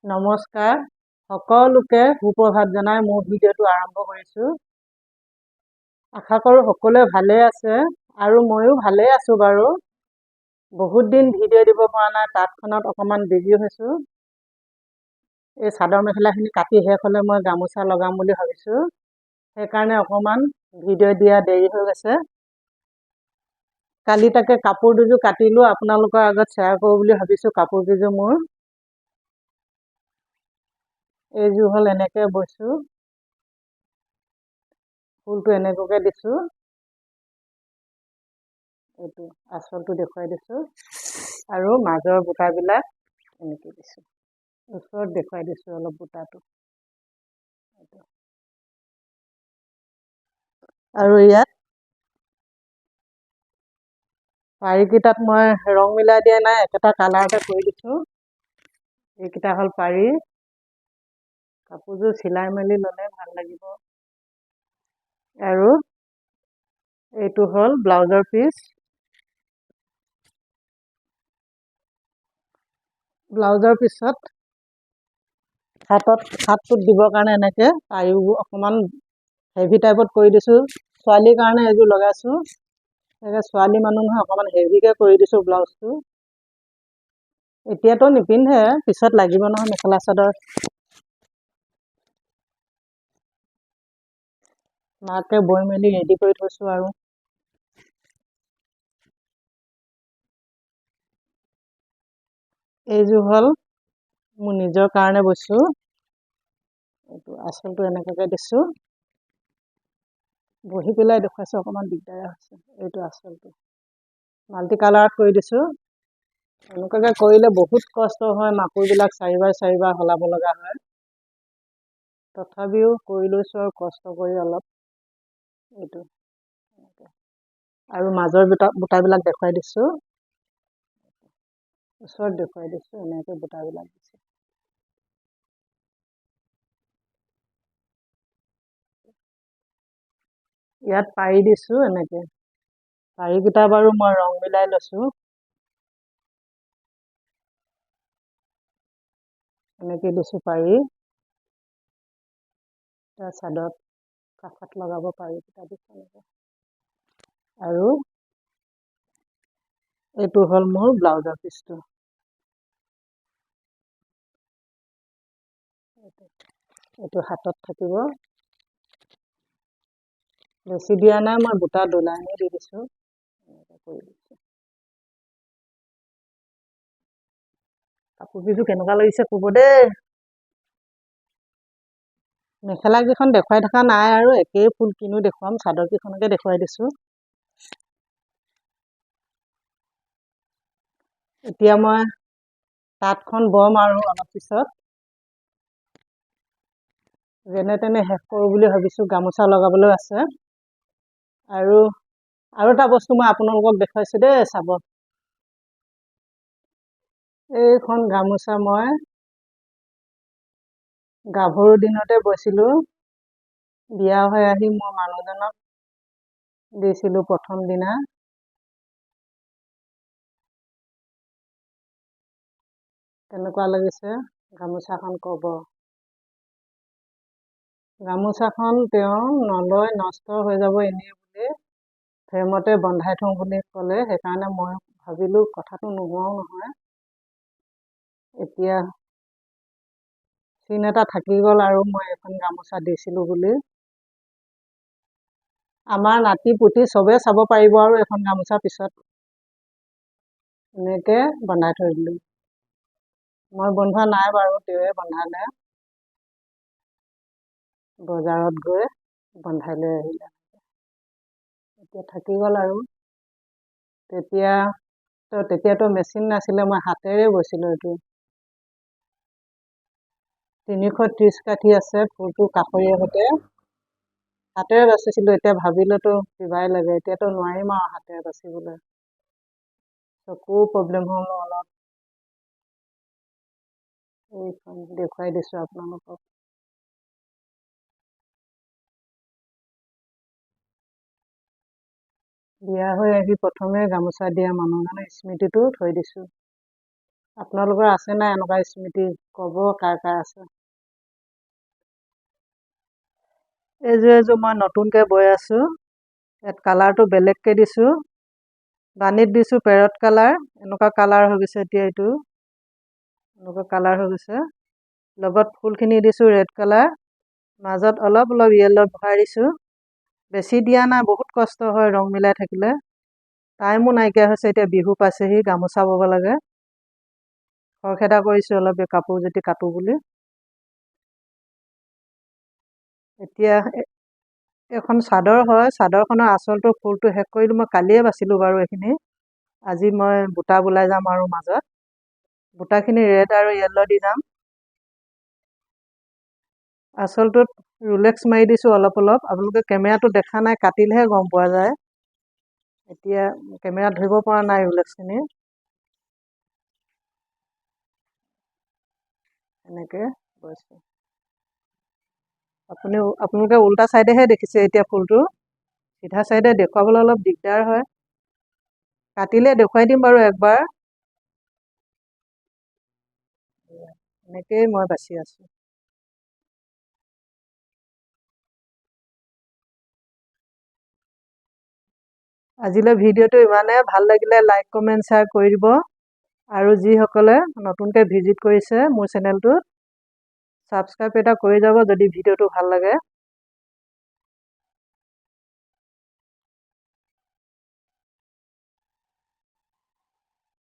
নমস্কাৰ, সকলোকে সুপ্ৰভাত জনাই মোৰ ভিডিঅ'টো আৰম্ভ কৰিছোঁ। আশা কৰোঁ সকলোৱে ভালেই আছে আৰু ময়ো ভালেই আছোঁ। বাৰু, বহুত দিন ভিডিঅ' দিব পৰা নাই, তাঁতখনত অকণমান বিজি হৈছোঁ। এই চাদৰ মেখেলাখিনি কাটি শেষ হ'লে মই গামোচা লগাম বুলি ভাবিছোঁ, সেইকাৰণে অকণমান ভিডিঅ' দিয়া দেৰি হৈ গৈছে। কালি তাকে কাপোৰ দুযোৰ কাটিলোঁ, আপোনালোকৰ আগত শ্বেয়াৰ কৰোঁ বুলি ভাবিছোঁ। কাপোৰ কেইযোৰ মোৰ এইযোৰ হ'ল, এনেকৈ বৈছোঁ, ফুলটো এনেকুৱাকৈ দিছোঁ। এইটো আচলটো দেখুৱাই দিছোঁ আৰু মাজৰ বুটাবিলাক এনেকৈ দিছোঁ, ওচৰত দেখুৱাই দিছোঁ অলপ বুটাটো। আৰু ইয়াত পাৰিকেইটাত মই ৰং মিলাই দিয়া নাই, একেটা কালাৰতে কৰি দিছোঁ। এইকেইটা হ'ল পাৰি। কাপোৰযোৰ চিলাই মেলি ল'লে ভাল লাগিব। আৰু এইটো হ'ল ব্লাউজৰ পিচ। ব্লাউজৰ পিছত হাতটোত দিবৰ কাৰণে এনেকৈ পাৰিও অকণমান হেভি টাইপত কৰি দিছোঁ। ছোৱালীৰ কাৰণে এইযোৰ লগাইছোঁ, এনেকৈ ছোৱালী মানুহ নহয়, অকণমান হেভিকৈ কৰি দিছোঁ ব্লাউজটো। এতিয়াতো নিপিন্ধে, পিছত লাগিব নহয় মেখেলা চাদৰ। মাকে বৈ মেলি ৰেডি কৰি থৈছোঁ। আৰু এইযোৰ হ'ল মোৰ নিজৰ কাৰণে বৈছোঁ। এইটো আচলটো এনেকুৱাকৈ দিছোঁ, বহি পেলাই দেখুৱাইছোঁ, অকণমান দিগদাৰ হৈছে। এইটো আচলটো মাল্টি কালাৰত কৰি দিছোঁ। এনেকুৱাকৈ কৰিলে বহুত কষ্ট হয়, মাকোৰবিলাক চাৰিবাৰ চাৰিবাৰ সলাব লগা হয়, তথাপিও কৰি লৈছোঁ আৰু কষ্ট কৰি অলপ। এইটো আৰু মাজৰ বুটাবিলাক দেখুৱাই দিছোঁ, ওচৰত দেখুৱাই দিছোঁ, এনেকৈ বুটাবিলাক দিছোঁ। ইয়াত পাৰি দিছোঁ এনেকৈ, পাৰিকেইটা বাৰু মই ৰং মিলাই লৈছোঁ, এনেকৈ দিছোঁ পাৰি। তাৰ চাদৰত কাষত লগাব পাৰিকেইটা দিছোঁ এনেকৈ। আৰু এইটো হ'ল মোৰ ব্লাউজৰ পিচটো। এইটো হাতত থাকিব, বেছি দিয়া নাই মই, বুটা দোলাইনে দি দিছোঁ, এনেকৈ কৰি দিছোঁ। কাপোৰ কেইযোৰ কেনেকুৱা লাগিছে ক'ব দেই। মেখেলাকেইখন দেখুৱাই থকা নাই আৰু, একেই ফুল কিনো দেখুৱাম, চাদৰকেইখনকে দেখুৱাই দিছোঁ। এতিয়া মই তাঁতখন বম আৰু অলপ পিছত যেনে তেনে শেষ কৰোঁ বুলি ভাবিছোঁ, গামোচা লগাবলৈও আছে। আৰু এটা বস্তু মই আপোনালোকক দেখুৱাইছোঁ দেই, চাব। এইখন গামোচা মই গাভৰু দিনতে বৈছিলোঁ, বিয়া হৈ আহি মোৰ মানুহজনক দিছিলোঁ প্ৰথম দিনা। কেনেকুৱা লাগিছে গামোচাখন ক'ব। গামোচাখন তেওঁ নলয়, নষ্ট হৈ যাব এনেই বুলি ফ্ৰেমতে বন্ধাই থওঁ বুলি ক'লে, সেইকাৰণে মই ভাবিলোঁ কথাটো নোহোৱাও নহয়। এতিয়া চিন এটা থাকি গ'ল আৰু মই এইখন গামোচা দিছিলোঁ বুলি। আমাৰ নাতি পুতি চবেই চাব পাৰিব আৰু এইখন গামোচা পিছত। এনেকৈ বন্ধাই থৈ দিলোঁ। মই বন্ধোৱা নাই বাৰু, তেওঁৱে বন্ধালে, বজাৰত গৈ বন্ধাই লৈ আহিলে। এতিয়া থাকি গ'ল আৰু। তেতিয়াতো মেচিন নাছিলে, মই হাতেৰে বৈছিলোঁ। এইটো 330 কাঠি আছে ফুলটো কাষৰীয়া সৈতে, হাতেৰে বাচিছিলোঁ। এতিয়া ভাবিলেতো কিবাই লাগে, এতিয়াতো নোৱাৰিম আৰু হাতেৰে বাচিবলৈ, চকুৰ প্ৰব্লেম হ'ল অলপ। এইখন দেখুৱাই দিছোঁ আপোনালোকক। বিয়া হৈ আহি প্ৰথমে গামোচা দিয়া মানুহজনৰ স্মৃতিটো থৈ দিছোঁ। আপোনালোকৰ আছে নাই এনেকুৱা স্মৃতি, ক'ব কাৰ কাৰ আছে। এইযোৰ এযোৰ মই নতুনকৈ বৈ আছোঁ। ইয়াত কালাৰটো বেলেগকৈ দিছোঁ। বানীত দিছোঁ পেৰট কালাৰ, এনেকুৱা কালাৰ হৈ গৈছে এতিয়া। এইটো এনেকুৱা কালাৰ হৈ গৈছে। লগত ফুলখিনি দিছোঁ ৰেড কালাৰ, মাজত অলপ অলপ য়েল্ল' ভৰাই দিছোঁ, বেছি দিয়া নাই। বহুত কষ্ট হয় ৰং মিলাই থাকিলে, টাইমো নাইকিয়া হৈছে। এতিয়া বিহু পাইছেহি, গামোচা ব'ব লাগে। খৰখেদা কৰিছোঁ অলপ এই কাপোৰ যদি কাটো বুলি। এতিয়া এখন চাদৰ হয়, চাদৰখনৰ আচলটো ফুলটো শেষ কৰিলোঁ মই, কালিয়ে বাচিলোঁ বাৰু এইখিনি। আজি মই বুটা বোলাই যাম আৰু মাজত বুটাখিনি ৰেড আৰু য়েল্ল' দি যাম। আচলটোত ৰুলেক্স মাৰি দিছোঁ অলপ অলপ। আপোনালোকে কেমেৰাটো দেখা নাই, কাটিলেহে গম পোৱা যায়। এতিয়া কেমেৰাত ধৰিব পৰা নাই ৰুলেক্সখিনি। এনেকৈ বৈছোঁ। আপোনালোকে উল্টা ছাইডেহে দেখিছে এতিয়া ফুলটো, চিধা ছাইডে দেখুৱাবলৈ অলপ দিগদাৰ হয়। কাটিলে দেখুৱাই দিম বাৰু একবাৰ। এনেকেই মই বাচি আছোঁ। আজিলৈ ভিডিঅ'টো ইমানে। ভাল লাগিলে লাইক, কমেণ্ট, শ্বেয়াৰ কৰি দিব আৰু যিসকলে নতুনকৈ ভিজিট কৰিছে মোৰ চেনেলটোত, ছাবস্ক্ৰাইব এটা কৰি যাব যদি ভিডিঅ'টো ভাল লাগে।